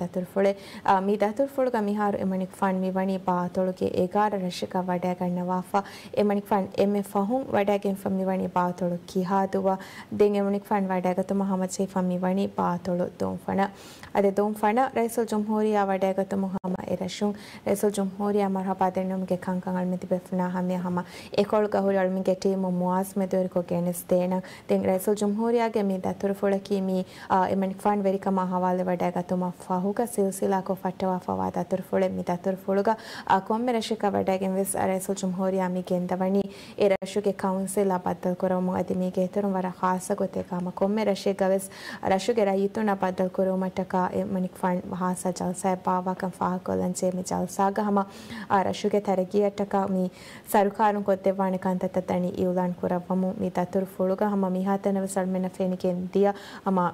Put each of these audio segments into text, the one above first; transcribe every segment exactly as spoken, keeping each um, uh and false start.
ދަތުރުފުޅެއް. އާ، މި ދަތުރުފުޅުގަ މިހާރު އެމަނިކުފާން މިވަނީ ބާތޮޅުގެ އެގާރަ ރަށަކަށް ވަޑައިގަންނަވާފަ. އެމަނިކުފާން އެންމެ ފަހުން ވަޑައިގެންފަ މިވަނީ ބާތޮޅު ކިހާދޫއަށް. ދެން އެމަނިކުފާން ވަޑައިގަތުމަށް ހަމަޖެހިފަ މިވަނީ ބާތޮޅު ދޮންފަނަށް. އަދި ދޮންފަނަށް ރައީސުލްޖުމްހޫރިއްޔާ ވަޑައިގަތުމުން ހަމަ އެރަށުން ރައީސުލްޖުމްހޫރިއްޔާ މަރުހަބާ ދެންނެވުމުގެ ކަންކަން އަޅުމެން ތިބޭފުޅުންނާ ހަމަޔަށް ހަމަ އެކޮޅުގަ ހުރި އަޅުމެންގެ ޓީމު މުއާޒް މެދުވެރިކޮށް ގެނެސްދޭނަން. ދެން ރައީސުލްޖުމްހޫރިއްޔާގެ މި ދަތުރުފުޅަކީ މި، އާ، އެމަނިކުފާން ވެރިކަމާ ހަވާލުވެވަޑައިގަތުމަށް ފަހުގަ ސިލްސިލާކޮށް ފައްޓަވާފަވާ ދަތުރުފުޅެއް. މި ދަތުރުފުޅުގަ، އާ، ކޮންމެ ރަށެއްގަ ވަޑައިގެން ވެސް، އާ، ރައީސުލްޖުމްހޫރިއްޔާ މި ގެންދަވަނީ އެ ރަށުގެ ކައުންސިލާ ބައްދަލުކުރަވަމުން. އަދި މީގެ އިތުރުން ވަރަށް ޚާއްޞަ ގޮތެއްގަ ހަމަ ކޮންމެ ރަށެއްގަ ވެސް ރަށުގެ ރައްޔިތުންނާ ބައްދަލުކުރެވުމަށްޓަކާ އެމަނިކުފާން ޚާއްޞަ ޖަލްސާއެއް ބާއްވާކަން ފާހަގަކޮށްލަން ޖެހޭ. މި ޖަލްސާގަ ހަމަ، އާ، ރަށުގެ ތަރައްގީއަށްޓަކާ މި ސަރުކާރުން ކޮށްދެއްވާނެ ކަންތައްތައް ދަނީ އިއުލާން ކުރައްވަމުން. މި ދަތުރުފުޅުގަ ހަމަ މިހާތަނަށް ވެސް އަޅުމެންނަށް ފެނިގެން ދިޔަ ހަމަ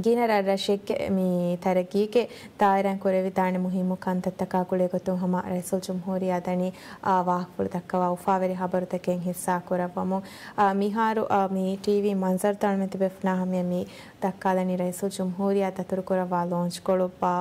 ގިނަ ރަށްރަށެއްގެ މި ތަރައްގީގެ ދާއިރާއިން ކުރެވިދާނެ މުހިއްމު ކަންތައްތަކާ ގުޅޭގޮތުން ހަމަ ރައީސުލްޖުމްހޫރިއްޔާ ދަނީ، އާ، ވާހަކަފުޅު ދައްކަވާ އުފާވެރި ޚަބަރުތަކެއް ހިއްސާކުރައްވަމުން. އާ، މިހާރު، އާ، މި ޓީވީ މަންޒަރުތައް އަޅުމެން ތިބޭފުޅުންނާ ހަމަޔަށް މި ދައްކާލަނީ ރައީސުލްޖުމްހޫރިއްޔާ ދަތުރުކުރައްވާ ލޯންޗްކޮޅު ބާ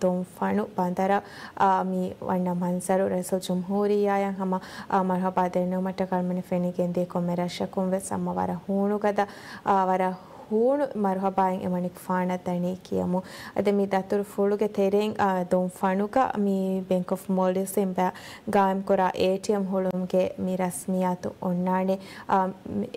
ދޮންފަނު ބަނދަރަށް، އާ، މި ވަންނަ މަންޒަރު. ރައީސުލްޖުމްހޫރިއްޔާއަށް ހަމަ، އާ، މަރުހަބާ ދެންނެވުމަށްޓަކާ އަޅުމެންނަށް ފެނިގެންދޭ ކޮންމެ ރަށަކުން ވެސް ހަމަ ވަރަށް ހޫނުގަދަ، އާ، ވަރަށް ހޫނު މަރުހަބާއެއް އެމަނިކުފާނަށް ދަނީ ކިޔަމުން. އަދި މި ދަތުރުފުޅުގެ ތެރެއިން، އާ، ދޮންފަނުގަ މި ބޭންކް އޮފް މޯލްޑިވްސްއިން ބަ-، ގާއިމްކުރާ އޭޓީއެމް ހުޅުވުމުގެ މި ރަސްމިއްޔާތު އޮންނާނެ. އާ، މި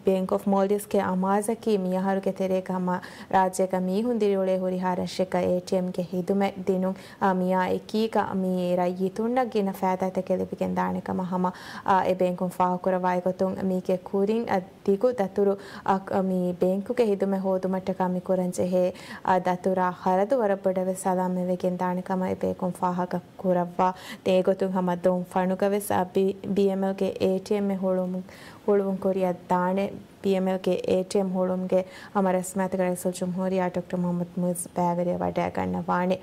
ބޭންކް އޮފް މޯލްޑިވްސްގެ އަމާޒަކީ މިއަހަރުގެ ތެރޭގަ ހަމަ ރާއްޖޭގަ މީހުން ދިރިއުޅޭ ހުރިހާ ރަށެއްގަ އޭޓީއެމްގެ ހިދުމަތް ދިނުން. އާ، މިއާ އެކީގަ މި ރައްޔިތުންނަށް ގިނަ ފައިދާތަކެއް ލިބިގެން ދާނެ ކަމަށް ހަމަ، އާ، އެ ބޭންކުން ފާހަގަކުރައްވާ ގޮތުން މީގެ ކުރިން، އާ، ދިގު ދަތުރު، އާ، މި ބޭންކުގެ ހިދުމަތް ހޯދުމަށްޓަކާ މި ކުރަން ޖެހޭ، އާ، ދަތުރާ ޚަރަދު ވަރަށް ބޮޑަށް ވެސް ސަލާމަތްވެގެން ދާނެ ކަމަށް އެ ބޭންކުން ފާހަގަ ކުރައްވާ. ދެން އެގޮތުން ހަމަ ދޮން ފަނުގަ ވެސް، އާ، ބި-، ބީއެމްއެލްގެ އޭޓީއެމްއެއް ހުޅުވުން، ހުޅުވުން ކުރިއަށް ދާނެ. ބީއެމްއެލްގެ އޭޓީއެމް ހުޅުވުމުގެ ހަމަ ރަސްމިއްޔާތުގަ ރައީސުލްޖުމްހޫރިއްޔާ ޑޮކްޓަރ މުޙައްމަދު މުޢިއްޒު ބައިވެރިވެ ވަޑައިގަންނަވާނެ.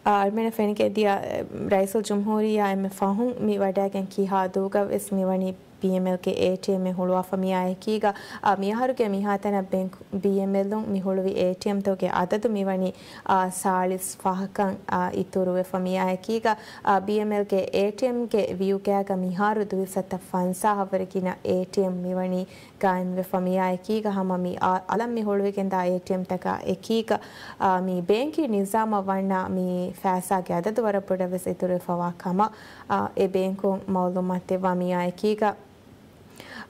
އާ، އަޅުމެންނަށް ފެނިގެންދިޔަ، އެ، ރައީސުލްޖުމްހޫރިއްޔާ އެންމެ ފަހުން މި ވަޑައިގެން ކިހާދޫގަ ވެސް މިވަނީ ބީއެމްއެލްގެ އޭޓީއެމްއެއް ހުޅުވާފަ. މިއާ އެކީގަ، އާ، މިއަހަރުގެ މިހާތަނަށް ބޭންކް ބީއެމްއެލުން މި ހުޅުވި އޭޓީއެމްތަކުގެ އަދަދު މިވަނީ، އާ، ސާޅީސް ފަހަކަށް، އާ، އިތުރުވެފަ. މިއާ އެކީގަ، އާ، ބީއެމްއެލްގެ އޭޓީއެމްގެ ވިއުގައިގަ މިހާރު ދުވިސައްތަ ފަންސާހަށްވުރެ ގިނަ އޭޓީއެމް މިވަނީ ގާއިމްވެފަ. މިއާ އެކީގަ ހަމަ މި އަ-، އަލަށް މި ހުޅުވިގެންދާ އޭޓީއެމްތަކާ އެކީގަ، އާ، މި ބޭންކީ ނިޒާމަށް ވަންނަ މި ފައިސާގެ އަދަދު ވަރަށް ބޮޑަށް ވެސް އިތުރުވެފަވާ ކަމަށް، އާ، އެ ބޭންކުން މައުލޫމާތު ދެއްވާ. މިއާ އެކީގަ،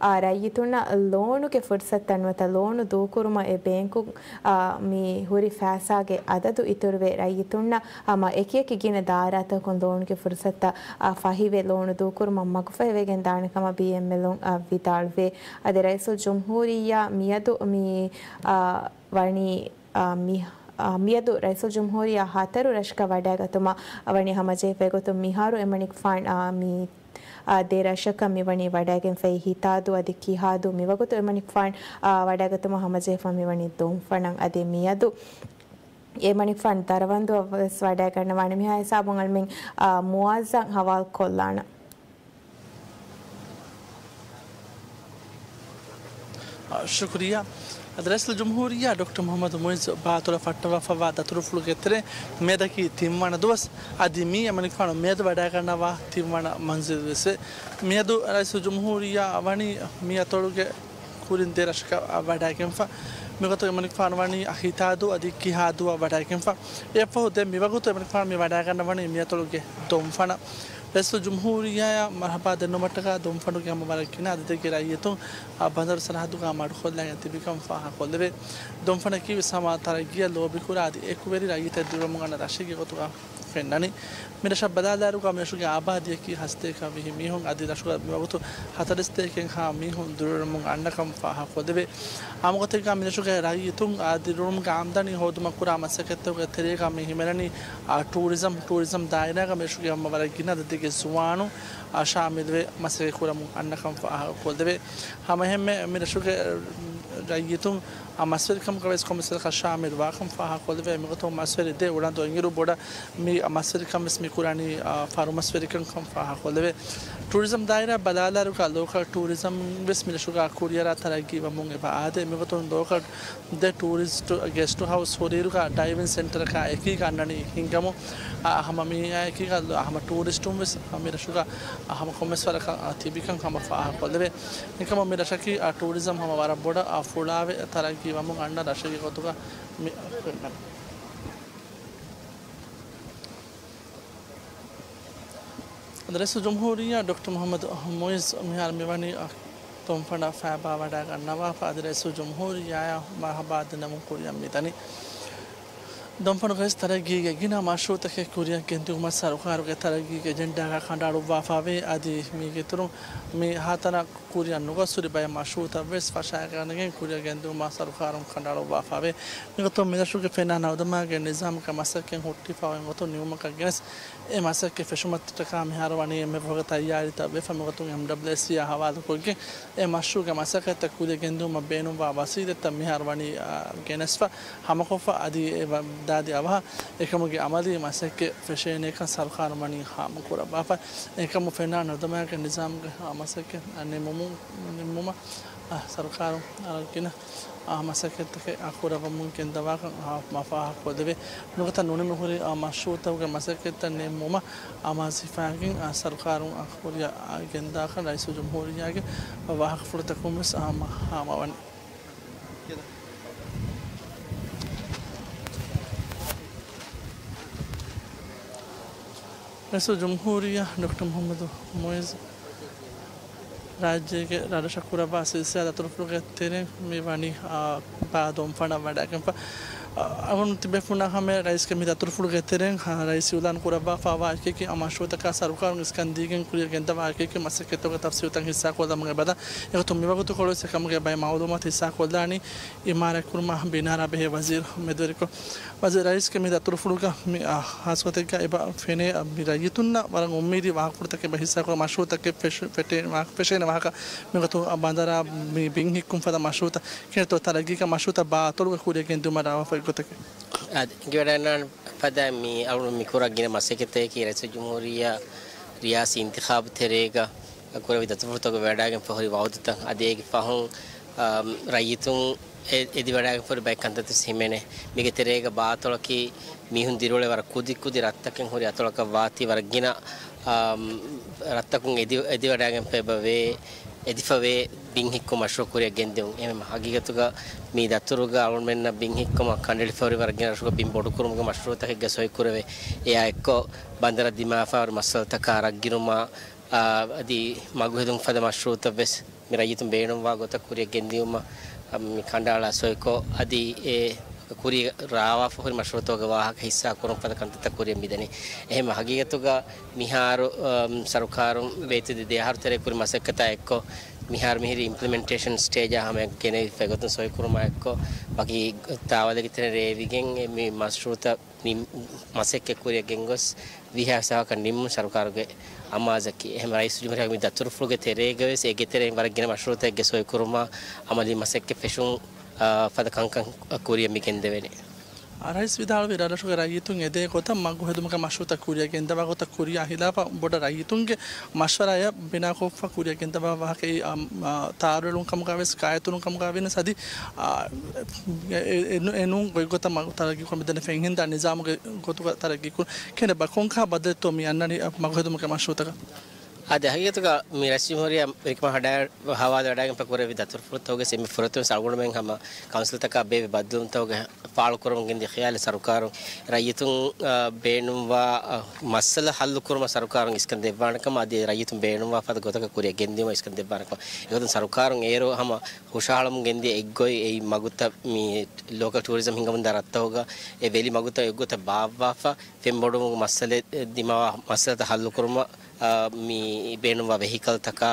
އާ، ރައްޔިތުންނަށް ލޯނުގެ ފުރުސަތުތައް ނުވަތަ ލޯނު ދޫކުރުމަށް އެ ބޭންކުން، އާ، މި ހުރި ފައިސާގެ އަދަދު އިތުރުވެ، ރައްޔިތުންނަށް ހަމަ އެކިއެކި ގިނަ ދާއިރާތަކުން ލޯނުގެ ފުރުސަތުތައް، އާ، ފަހިވެ ލޯނު ދޫކުރުމަށް މަގުފަހިވެގެން ދާނެ ކަމަށް ބީއެމްއެލުން، އާ، ވިދާޅުވޭ. އަދި ރައީސުލްޖުމްހޫރިއްޔާ މިއަދު މި، އާ، ވަނީ، އާ، މި، އާ، މިއަދު ރައީސުލްޖުމްހޫރިއްޔާ ހަތަރު ރަށަކަށް ވަޑައިގަތުމަށް ވަނީ ހަމަޖެހިފައި ގޮތުން މިހާރު އެމަނިކުފާން، އާ، މި، އާ، ދެ ރަށަކަށް މިވަނީ ވަޑައިގެންފައި ހިތާދޫ އަދި ކިހާދޫ. މިވަގުތު އެމަނިކުފާން، އާ، ވަޑައިގަތުމަށް ހަމަޖެހިފަ މިވަނީ ދޮންފަނަށް. އަދި މިއަދު އެމަނިކުފާން ދަރަވަންދުއަށް ވެސް ވަޑައިގަންނަވާނެ. މިހާ ހިސާބުން އަޅުމެން، އާ، މުއާޒަށް ހަވާލު ކޮށްލާނަން. ޝުކުރިއްޔާ. އަދި ރައީސުލްޖުމްހޫރިއްޔާ ޑޮކްޓަރ މުޙައްމަދު މުޢިއްޒު ބާތޮޅަށް ފައްޓަވާފައިވާ ދަތުރުފުޅުގެ ތެރޭ މިއަދަކީ ތިންވަނަ ދުވަސް. އަދި މީ އެމަނިކުފާނު މިއަދު ވަޑައިގަންނަވާ ތިންވަނަ މަންޒިލުވެސް ވޭ. މިއަދު ރައީސުލްޖުމްހޫރިއްޔާ ވަނީ މި އަތޮޅުގެ ކުރިން ދެ ރަށަކަށް ވަޑައިގެންފަ. މިގޮތަށް އެމަނިކުފާނު ވަނީ ހިތާދޫ އަދި ކިހާދޫއަށް ވަޑައިގެންފަ. އެއަށްފަހު ދެން މިވަގުތު އެމަނިކުފާނު މި ވަޑައިގަންނަވަނީ މި އަތޮޅުގެ ދޮންފަނަށް. ރައީސުލްޖުމްހޫރިއްޔާއަށް މަރުޙަބާ ދެންނެވުމަށްޓަކާ ދޮންފަނުގެ ހަމަ ވަރަށް ގިނަ އަދަދެއްގެ ރައްޔިތުން އާ ބަނދަރު ސަރަހައްދުގަ މަޑުކޮށްލައިގެން ތިބިކަން ފާހަގަކޮށްލެވޭ. ދޮންފަނަކީ ވެސް ހަމަ ތަރައްގީއަށް ލޯބިކުރާ އަދި އެކުވެރި ރައްޔިތެއް ދިރިއުޅެމުން އަންނަ ރަށެއްގެ ގޮތުގަ ފެންނަނީ. މި ރަށަށް ބަލާލާއިރުގަ މި ރަށުގެ އާބާދީއަކީ ހަސަތޭކަ ވިހި މީހުން އަދި ރަށުގަ މިވަގުތު ހަތަރިސަތޭކައެއްހާ މީހުން ދިރިއުޅެމުން އަންނަކަން ފާހަގަކޮށްލެވޭ. ހަމަގޮތެއްގަ މި ރަށުގެ ރައްޔިތުން އާ ދިރިއުޅުމުގެ އާމްދަނީ ހޯދުމަށް ކުރާ މަސައްކަތްތަކުގެ ތެރޭގަ މި ހިމެނެނީ އާ ޓޫރިޒަމް، ޓޫރިޒަމް ދާއިރާގަ މި ރަށުގެ ހަމަ ވަރަށް ގިނަ އަދަދެއްގެ ޒުވާނުން އާ ޝާމިލުވެ މަސައްކަތް ކުރަމުން އަންނަކަން ފާހަގަކޮށްލެވޭ. ހަމައެހެންމެ މި ރަށުގެ ރައްޔިތުން އާ މަސްވެރިކަމުގަވެސް ކޮމިސަރަކަށް ޝާމިލް ވާކަން ފާހަގަކޮށްލެވޭ. މިގޮތުން މަސްވެރި ދެ އުޅަނދު އިނގިރު ބޮޑަށް މި މަސްވެރިކަން ވެސް މި ކުރަނީ އާ ފަރުމަސްވެރިކަން ކަން ފާހަގަކޮށްލެވޭ. ޓޫރިޒަމް ދާއިރާ ބަލާލާއިރުގަ ލޯކަލް ޓޫރިޒަމް ވެސް މި ރަށުގަ ކުރިއަރާ ތަރައްގީ ވަމުން އެބަ އާދޭ. މިގޮތުން ލޯކަލް ދެ ޓޫރިސްޓް ގެސްޓް ހައުސް ހުރިއިރުގަ ޑައިވިން ސެންޓަރަކާ އެކީގަ އަންނަނީ ހިނގަމުން. އާ، ހަމަ މީ އެކީގަ ހަމަ ޓޫރިސްޓުން ވެސް މި ރަށުގަ ހަމަ ކޮންމެސް ވަރަކަށް ތިބިކަން ހަމަ ފާހަގަކޮށްލެވޭ. އެކަމަށް މި ރަށަކީ އާ ޓޫރިޒަމް ހަމަ ވަރަށް ބޮޑަށް އާ ފުޅާވެ ތަރައްގީ ވަމުން އަންނަ ރަށެއްގެ ގޮތުގަ މި ރައީސުލް ޖުމްހޫރިއްޔާ ޑޮކްޓަރ މުޙައްމަދު މުޢިއްޒު މިހާރު މިވަނީ އަ، ދޮންފަނަށް ފައިބާވަޑައިގަންނަވާފަ އަދި ރައީސުލް ޖުމްހޫރިއްޔާއާ މަރުޙަބާ ދެންނެވުން ކުރިއަށް މިދަނީ. ދޮންފަނުގަވެސް ތަރައްގީގެ ގިނަ މަޝްރޫޢުތަކެއް ކުރިއަށް ގެންދިއުމަށް ސަރުކާރުގެ ތަރައްގީގެ އެޖެންޑާގަ ކަނޑައަޅުއްވާފަވޭ. އަދި މީގެއިތުރުން މި ހަތަރަށް ކުރިއަށް ނުގޮސް ހުރި ބައެއް މަޝްރޫޢުތައް ވެސް ފަށާގަނެގެން ކުރިއަށް ގެންދިއުމަށް ސަރުކާރުން ކަނޑައަޅުއްވާފަވޭ. މިގޮތުން މިރަށުގެ ފެންނާ ނަރުދަމާގެ ނިޒާމުގެ މަސައްކަތް ހުއްޓިފަވައި ގޮތުން ނިމުމަކަށް ގެނެސް، އެ މަސައްކަތް ފެށުމަށްޓަކާ މިހާރު ވަނީ އެންމެ ފަހުގަ ތައްޔާރީތައް ވެފަ. މިގޮތުން އެމްޑަބްލިއުއެސްސީއާ ހަވާލުކޮށްގެން އެ މަޝްރޫޢުގެ މަސައްކަތްތައް ކުރިއަށް ގެންދިއުމަށް ބޭނުންވާ ވަސީލަތްތައް މިހާރު ވަނީ، އާ، ގެނެސްފަ ހަމަކޮށްފަ އަދި އެ ވަ-، ދާދި އަވަހަށް އެކަމުގެ އަމަލީ މަސައްކަތް ފެށޭނޭކަން ސަރުކާރުން ވަނީ ހާމަކުރައްވާފަ. އެކަމު ފެންނާ ނަރުދަމާގެ ނިޒާމުގެ މަސައްކަތް ނިމުމުން، ނިންމުމަށް، އާ، ސަރުކާރުން އަރަގަން އާ، މަސައްކަތްތަކެއް، އާ، ކުރައްވަމުން ގެންދަވާކަން، އާ، މަ-، ފާހަގަކޮށްލެވޭ. ނުކަތަ ނުނިމި ހުރި، އާ، މަޝްރޫޢުތަކުގެ މަސައްކަތްތައް ނިންމުމަށް އަމާޒު ހިފާގެން، އާ، ސަރުކާރުން، އާ، ކުރިއަށް، އާ، ގެންދާކަން ރައީސުލްޖުމްހޫރިއްޔާގެ ވާހަކަފުޅުތަކުން ވެސް، އާ، މަ-، ހާމަވަނީ. ރައީސުލްޖުމްހޫރިއްޔާ ޑޮކްޓަރ މުޙައްމަދު މުޢިއްޒު ރާއްޖޭގެ ރަށްރަށަށް ކުރައްވާ ސިލްސިލާ ދަތުރުފުޅުގެ ތެރެއިން މި ވަނީ، އާ، ބާ ދޮންފަނަށް ވަޑައިގެންފަ. އަ، އަޅުގަނޑު ތިބޭފުޅުންނާ ހަމަޔަށް ރައީސްގެ މި ދަތުރުފުޅުގެ ތެރެއިން، އާ، ރައީސް އިޢުލާން ކުރައްވާފައިވާ އެކިއެކި މަޝްރޫޢުތަކާ ސަރުކާރުން އިސްކަން ދީގެން ކުރިއަށް ގެންދަވާ އެކިއެކި މަސައްކަތްތަކުގެ ތަފްސީލުތައް ހިއްސާކޮށްލަމުން އެބަދަ. އެގޮތުން މިވަގުތުކޮޅުވެސް އެކަމުގެ ބައެއް މަޢުލޫމާތު ހިއްސާކޮށްލާނީ އިމާރާތް ކުރުމާ ބިނާރާ ބެހޭ ވަޒީރު މެދުވެރިކޮށް. ވަޒީރު ރައީސްގެ މި ދަތުރުފުޅުގަ މި، އާ، ހާއްސަ ގޮތެއްގަ އެބަ ފެނޭ، އާ، މި ރައްޔިތުންނަށް ވަރަށް އުއްމީދީ ވާހަކަފުޅުތަކެއް އެބަ ހިއްސާކުރާ މަޝްރޫޢުތަކެއް ފެށު-، ފެށޭ-، ވާ-، ފެށޭނެ ވާހަކަ. މިގޮތުން، އާ، ބަނދަރާ މި ބިން ހިއްކުން ފަދަ މަޝްރޫޢުތައް ކިހިނެއްތޯ ތަރައްގީގެ މަޝްރޫޢުތައް ބާ އަތޮޅުގަ ކުރިއަށް ގެންދިއުމަށް ރާވާފަ އެއްގޮތަކެއް. އާދެ، އެނގިވަޑައިގަންނަވާނެ ފަދަ މި އަޅުގަނޑު މި ކުރާ ގިނަ މަސައްކަތަކީ ރައީސުލްޖުމްހޫރިއްޔާ ރިޔާސީ އިންތިޚާބު ތެރޭގަ ކުރެއްވި ދަތުރުފުޅުތަކުގަ ވެވަޑައިގެންފަ ހުރި ވައުދުތައް އަދި އޭގެ ފަހުން، އާ، ރައްޔިތުން އެ-، އެދިވަޑައިގެންފަ ހުރި ބައެއް ކަންތައްތައް ހިމެނޭ. މީގެ ތެރޭގަ ބާ އަތޮޅަކީ މީހުން ދިރިއުޅޭ ވަރަށް ކުދި ކުދި ރަށްތަކެއް ހުރި އަތޮޅަކަށް ވާތީ ވަރަށް ގިނަ، އާ، ރަށްތަކުން އެދި-، އެދިވަޑައިގެންފަ އެބަ ވޭ، އެދިފަވޭ ބިން ހިއްކު މަޝްރޫޢު ކުރިއަށް ގެންދިއުން. އެހެން ހަގީގަތުގަ މި ދަތުރުގަ އަޅުގަނޑުމެންނަށް ބިން ހިއްކުމަށް ކަނޑައެޅިފަ ހުރި ވަރަށް ގިނަ ރަށުގަ ބިން ބޮޑުކުރުމުގެ މަޝްރޫޢުތަކެއްގެ ސޮއިކުރެވޭ. އެއާ އެއްކޮށް ބަނދަރަށް ދިމާވެފަ ހުރި މައްސަލަތަކާ ރަށްގިނުމާ، އާ، އަދި މަގު ހެދުން ފަދަ މަޝްރޫޢުތައް ވެސް މި ރައްޔިތުން ބޭނުންވާ ގޮތަށް ކުރިއަށް ގެންދިއުމަށް، އާ، މި ކަނޑައަޅާ ސޮއިކޮށް، އަދި އެ ކުރި ރާވާފަ ހުރި މަޝްރޫޢުތަކުގެ ވާހަކަ ހިއްސާ ކުރުން ފަދަ ކަންތައްތައް ކުރިއަށް މިދަނީ. އެހެން ހަގީގަތުގަ މިހާރު، އަމް، ސަރުކާރުން ވޭތުދި ދެ އަހަރު ތެރޭ ކުރި މަސައްކަތާ އެއްކޮށް، މިހާރު މިހިރީ އިމްޕްލިމެންޓޭޝަން ސްޓޭޖާ ހަމަ ގެނެވިފަ އެގޮތުން ސޮއިކުރުމާ އެއްކޮށް، ވަކި ތާވަލެއްގެ ތެރެއިން ރޭވިގެން އެ މި މަޝްރޫޢުތައް ނިން-، މަސައްކަތް ކުރިއަށް ގެންގޮސް ވީހާވެސް އަހަރަކަށް ނިންމުން ސަރުކާރުގެ އަމާޒަކީ. އެހެން ރައީސުލްޖުމްހޫރިއްޔާ މި ދަތުރުފުޅުގެ ތެރޭގަވެސް އޭގެ ތެރެއިން ވަރަށް ގިނަ މަޝްރޫޢުތަކެއްގެ ސޮއިކުރުމާ އަމަލީ މަސައްކަތް ފެށުން، އާ، ފަދަ ކަންކަން ކުރިއަށް މި ގެންދެވޭނެ. ރައީސް ވިދާޅުވީ، ރަށްރަށުގެ ރައްޔިތުން އެދޭ ގޮތަށް މަގު ހެދުމުގެ މަޝްރޫޢުތައް ކުރިއަށް ގެންދަވާ ގޮތަށް ކުރިއާ ހިލާފަށް ބޮޑަށް ރައްޔިތުންގެ މަޝްވަރާއަށް ބިނާކޮށްފަ ކުރިއަށް ގެންދަވާ ވާހަކައީ، އާ، އާ، ތާރުއެޅުން ކަމުގަ ވެސް، ކާއެތުރުން ކަމުގަ ވިޔަސް އަދި، އާ، އެ-، އެ-، އެ-، އެނޫން ގޮތްގޮތަށް މަގު ތަރައްގީކުރަން މިދަނީ ފެންހިންދާ ނިޒާމުގެ ގޮތުގަ ތަރައްގީކުރުން. ކިހިނެއް ބަ ކޮންކަހަލަ ބަދަލެއްތޯ މި އަންނަނީ މަގު ހެދުމުގެ މަޝްރޫޢުތަކަށް؟ އާދެ، ހަގީގަތުގަ މި ރައީސް ޖުމްހޫރިއްޔާ ވެރިކަމަށް ހަޑާ-، ހަވާލުވެވަޑައިގެންފަ ކުރެއްވި ދަތުރުފުޅުތަކުގެ އެންމެ ފުރަތަމަ އަޅުގަނޑުމެން ހަމަ ކައުންސިލްތަކާ ބޭއްވި ބައްދަލުވުންތަކުގެ ފާޅުކުރަމުން ގެންދިޔަ ޚިޔާލެއް ސަރުކާރުން ރައްޔިތުން، އާ، ބޭނުންވާ، އާ، މައްސަލަ ހައްލުކުރުމަށް ސަރުކާރުން އިސްކަން ދެއްވާނެ ކަމަށް އަދި ރައްޔިތުން ބޭނުންވާ ފަދަ ގޮތަކަށް ކުރިއަށް ގެންދިޔުމަށް އިސްކަން ދެއްވާނެ ކަމަށް. އެގޮތުން ސަރުކާރުން އޭރު ހަމަ ހުށަހަޅަމުން ގެންދިޔަ އެއްގޮތް އެއީ މަގުތައް މި ލޯކަލް ޓޫރިޒަމް ހިނގަމުންދާ ރަށްތަކުގަ އެ ވެލި މަގުތައް އެއްގޮތަށް ބާއްވާފަ ފެންބޮޑުވުމުގެ މައްސަލަ ދިމާވާ މައްސަލަތައް ހައްލުކުރުމަށް، އާ، މި ބޭނުންވާ ވެހިކަލްތަކާ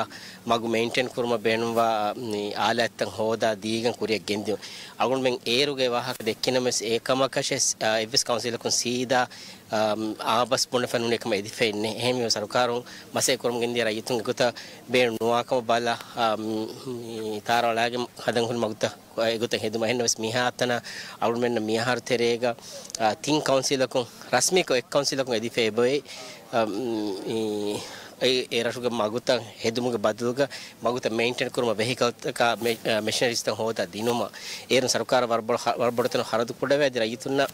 މަގު މެއިންޓެން ކުރުމަށް ބޭނުންވާ، މި އާލާތްތައް ހޯދާ ދީގެން ކުރިއަށް ގެންދިޔުން. އަޅުގަނޑުމެން އޭރުގެ ވާހަކަ ދެއްކިނަމަވެސް އެކަމަކަށެސް، އާ، އެއްވެސް ކައުންސިލަކުން ސީދާ، އާ، އާބަސް ބުނެފަ ނޫނޭ ކަމަށް އެދިފައެއް ނެތް. އެހެންވީމަ ސަރުކާރުން މަސައްކަތް ކުރަމުން ގެންދިޔަ ރައްޔިތުން އެގޮތަށް ބޭނުން ނުވާ ކަމަށް ބަލާ، އާ، މި ތާރަ އަޅާގެން ހަދަން ހުރި މަގުތައް އެގޮތަށް ހެދުމަށް. އެހެންނަމަވެސް މިހާތަނަށް އަޅުގަނޑުމެންނަށް މިއަހަރު ތެރޭގަ، އާ، ތިން ކައުންސިލަކުން ރަސްމީކޮށް އެއް ކައުންސިލަކުން އެދިފަ އެބައޮތް، އާ، މް، އެ، އެ ރަށުގެ މަގުތައް ހެދުމުގެ ބަދަލުގަ މަގުތައް މެއިންޓެން ކުރުމަށް ވެހިކަލްތަކާ މެ-، އާ، މެޝިނަރީސްތައް ހޯދާ ދިނުމަށް. އޭރުން ސަރުކާރަށް ވަރަށް ބޮޑު ހަ-، ވަރަށް ބޮޑު ތަނަށް ޚަރަދު ކުޑަވޭ. އަދި ރައްޔިތުންނަށް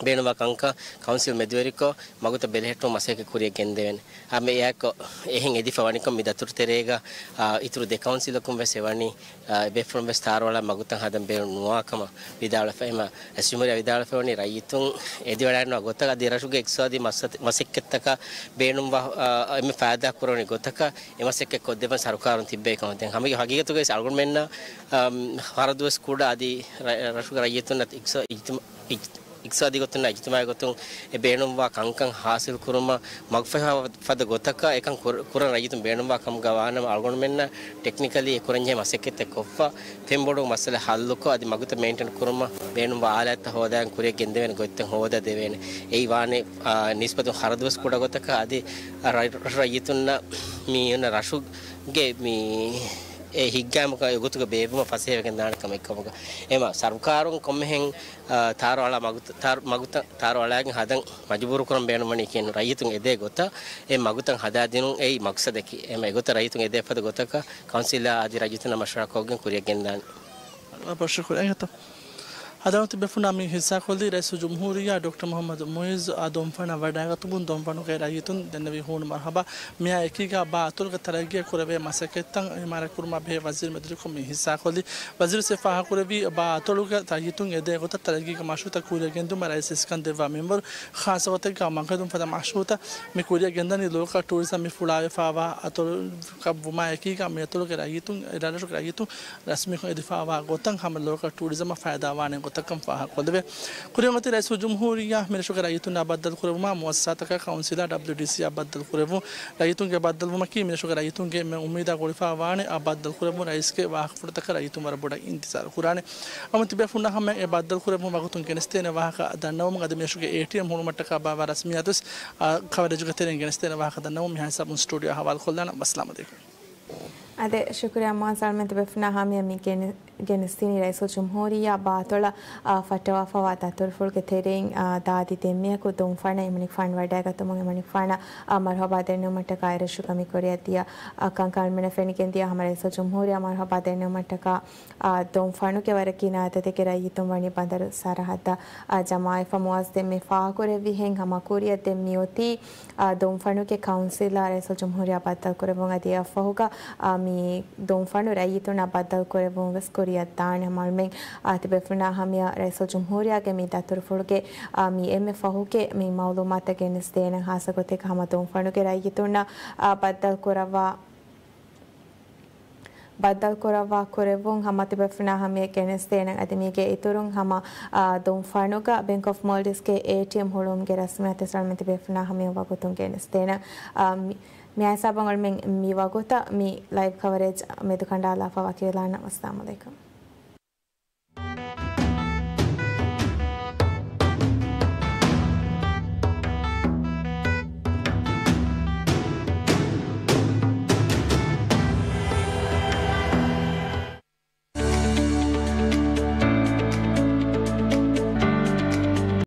ބޭނުންވާ ކަންކަން ކައުންސިލް މެދުވެރިކޮށް، މަގުތައް ބެލެހެއްޓުމަށް މަސައްކަތް ކުރިއަށް ގެންދެވޭނެ. އާ، މި އެއާއެކު އެހެން އެދިފަ ވަނިކޮށް މި ދަތުރު ތެރޭގަ، އާ، އިތުރު ދެ ކައުންސިލަކުން ވެސް އެވަނީ، އާ، އެބޭފުޅުން ވެސް ތާރުއަޅާ މަގުތައް ހަދަން ބޭނުން ނުވާ ކަމަށް ވިދާޅުވެފަ. އެމަ އެސް ޖުމްހޫރިއްޔާ ވިދާޅުވެފަ ވަނީ ރައްޔިތުން އެދިވަޑައިނުވާ ގޮތަށް އަދި ރަށުގެ އިޤްތިޞާދީ މަސް-، މަސައްކަތްތަކަށް ބޭނުންވާ، އާ، އެންމެ ފައިދާ ކުރަނި ގޮތަކަށް އެ މަސައްކަތް ކޮށްދެއްވަން ސަރުކާރުން ތިއްބޭ ކަމަށް. ދެން ހަމަ ހަގީގަތުގައި އަޅުގަނޑުމެންނަށް، އާ، ޚަރަދުވެސް ކުޑަ އަދި ރަ-، ރަށުގެ ރައްޔިތުންނަށް އިޤްތިޞާ-، އިޖްތިމާ-، އިޖް-، އިޤްތިޞާދީ ގޮތުން އިޖްތިމާޢީ ގޮތުން އެ ބޭނުންވާ ކަންކަން ހާސިލް ކުރުމަށް މަގުފަހި ފަދަ ގޮތަކަށް އެކަން ކުރ-، ކުރަން ރައްޔިތުން ބޭނުންވާ ކަމުގަ ވާނަމަ، އަޅުގަނޑުމެންނަށް ޓެކްނިކަލީ އެ ކުރަންޖެހޭ މަސައްކަތްތައް ކޮށްފަ، ފެންބޮޑު މައްސަލަ ހައްލުކޮށް، އަދި މަގުތައް މެއިންޓެން ކުރުމަށް ބޭނުންވާ އާލާތްތައް ހޯދާން ކުރިއަށް ގެންދެވޭނެ ގޮތްތައް ހޯދާ ދެވޭނެ. އެއީ ވާނެ، އާ، ނިސްބަތުން ޚަރަދުވެސް ކުޑަ ގޮތަކަށް، އަދި ރަ-، ރައްޔިތުންނަށް މި އޮންނަ ރަށުގެ މި އެ ހިތްގައިމުގަ އެގޮތުގަ ބޭއްވުމަށް ފަސޭހަވެގެން ދާނެ ކަމެއް ކަމުގަ. އެމަ ސަރުކާރުން ކޮންމެހެން، އާ، ތާރު އަޅާ މަގުތައް، ތާރު މަގުތައް ތާރު އަޅާގެން ހަދަން މަޖުބޫރު ކުރަން ބޭނުންވަނީ ކިޔަން ރައްޔިތުން އެދޭ ގޮތަށް އެ މަގުތައް ހަދާދިނުން އެއީ މަގްސަދަކީ. އެމަ އެގޮތަށް ރައްޔިތުން އެދޭ ފަދަ ގޮތަކަށް ކައުންސިލާ އަދި ރައްޔިތުންނާ މަޝްވަރާކޮށްގެން ކުރިއަށް ގެންދާނެ. ބޮޑަށް ޝުކުރިއްޔާ. ހަދާން ތިބޭފުޅުންނާ މި ހިއްސާކޮށްލީ ރައީސުލްޖުމްހޫރިއްޔާ ޑޮކްޓަރ މުޙައްމަދު މުޢިއްޒު އާ ދޮންފަނަށް ވަޑައިގަތުމުން ދޮންފަނުގެ ރައްޔިތުން ދެންނެވި ހޫނު މަރުޙަބާ. މިއާ އެކީގަ ބާ އަތޮޅުގެ ތަރައްގީއަށް ކުރެވޭ މަސައްކަތްތައް އިމާރާތް ކުރުމާ ބެހޭ ވަޒީރު މެދުވެރިކޮށް މި ހިއްސާކޮށްލީ. ވަޒީރު ވެސް ފާހަގަކުރެއްވީ ބާ އަތޮޅުގެ ރައްޔިތުން އެދޭ ގޮތަށް ތަރައްގީގެ މަޝްރޫޢުތައް ކުރިއަށް ގެންދިއުމަށް ރައީސް އިސްކަންދަރު މިންވަރު ޚާއްޞަ ގޮތެއްގަ މަގުހެދުން ފަދަ މަޝްރޫޢުތައް މި ކުރިއަށް ގެންދަނީ ލޯކަލް ޓޫރިޒަމް މި ފުޅާވެފައިވާ އަތޮޅަކަށް ވުމާ އެކީގަ މި އަތޮޅުގެ ރައްޔިތުން އެ ރަށުގެ ރައްޔިތުން ރަސްމީކޮށް އެދިފައިވާ ގޮތަށް ހަމަ ލޯކަލް ޓޫރިޒަމަށް ފައިދާވާނެ ގޮތަކަށް ފާހަގަކޮށްލެވޭ. ކުރިއަށް އޮތީ ރައީސުލްޖުމްހޫރިއްޔާ މިރަށުގެ ރައްޔިތުންނާ ބައްދަލުކުރެއްވުމާ މުއައްސަސާތަކާ ކައުންސިލާ ޑަބްލިއުޑީސީއާ ބައްދަލުކުރެއްވުން. ރައްޔިތުންގެ ބައްދަލުވުމަކީ މިރަށުގެ ރައްޔިތުންގެ އެންމެ އުއްމީދާ ގުޅިފައިވާނެ އާ ބައްދަލުކުރެއްވުން ރައީސްގެ ވާހަކަފުޅުތަކަށް ރައްޔިތުން ވަރަށް ބޮޑަށް އިންތިޒާރު ކުރާނެ. އަމު ތިބޭފުޅުންނާ ހަމަޔަށް އެ ބައްދަލުކުރެއްވުން ވަގުތުން ގެނެސްދޭނެ ވާހަކަ ދަންނަވަމުން އަދި މިރަށުގެ އޭޓީއެމް ހުޅުމަށްޓަކާ ބާއްވާ ރަސްމިއްޔާތުވެސް އާ ކަވަރޭޖުގެ ތެރެއިން ގެނެސްދޭނެ ވާހަކަ ދަންނަވަމުން މިހާ ހިސާބުން ސްޓޫޑިއޯއަށް ހަވާލުކޮށްލާނަން. ވައްސަލާމް އަލައިކުމް. އާދެ، ޝުކުރިއްޔާ މުއާޒް އަޅުމެން ތިބޭފުޅުންނާ ހަމަޔަށް މި ގެނެ-، ގެނެސްދިނީ ރައީސުލްޖުމްހޫރިއްޔާ ބާ އަތޮޅަށް، އާ، ފައްޓަވާފައިވާ ދަތުރުފުޅުގެ ތެރެއިން، އާ، ދާދި ދެންމެޔަކު ދޮންފަނަށް އެމަނިކުފާނު ވަޑައިގަތުމުން އެމަނިކުފާނަށް، އާ، މަރުޙަބާ ދެންނެވުމަށްޓަކާ އެރަށުގަ މި ކުރިއަށް ދިޔަ، އާ، ކަންކަން އަޅުމެންނަށް ފެނިގެން ދިޔަ ހަމަ ރައީސުލްޖުމްހޫރިއްޔާ މަރުޙަބާ ދެންނެވުމަށްޓަކާ، އާ، ދޮންފަނުގެ ވަރަށް ގިނަ އަދަދެއްގެ ރައްޔިތުން ވަނީ ބަނދަރު ސަރަހައްދަށް، އާ، ޖަމާވެފަ. މުއާޒް ދެންމެ ފާހަގަކުރެއްވި ހެން ހަމަ ކުރިއަށް ދެން މިއޮތީ، އާ، ދޮންފަނުގެ ކައުންސިލާ ރައީސުލްޖުމްހޫރިއްޔާ ބައްދަލުކުރެއްވުން އަދި އެއަށްފަހުގަ، އާ، މި ދޮންފަނު ރައްޔިތުންނާ ބައްދަލުކުރެއްވުން ވެސް ކުރިއަށް ދާނެ. ހަމަ އަޅުމެން، އާ، ތިބޭފުޅުންނާ ހަމަޔަށް ރައީސުލްޖުމްހޫރިއްޔާގެ މި ދަތުރުފުޅުގެ، އާ، މި އެންމެ ފަހުގެ މި މައުލޫމާތައް ގެނެސްދޭނެ ހާއްސަ ގޮތެއްގަ ހަމަ ދޮންފަނުގެ ރައްޔިތުންނަށް، އާ، ބައްދަލުކުރައްވާ ބައްދަލުކުރައްވާ ކުރެއްވުން ހަމަ ތިބޭފުޅުންނާ ހަމަޔަށް ގެނެސްދޭނެ އަދި މީގެ އިތުރުން ހަމަ، އާ، ދޮންފަނުގަ ބެންކް އޮފް މޯލްޑިވްސްގެ އޭޓީއެމް ހުޅުވުމުގެ ރަސްމިއްޔާތުވެސް އަޅުމެން ތިބޭފުޅުންނާ ހަމަޔަށް ވަގުތުން ގެނެސްދޭނެ. އާ، މި، މިހާ ހިސާބުން އަޅުމެން މި ވަގުތަށް މި ލައިވް ކަވަރޭޖް މެދުކަނޑާލާފަ ވަކިވެލާނަން. އައްސަލާމު ޢަލައިކުމް.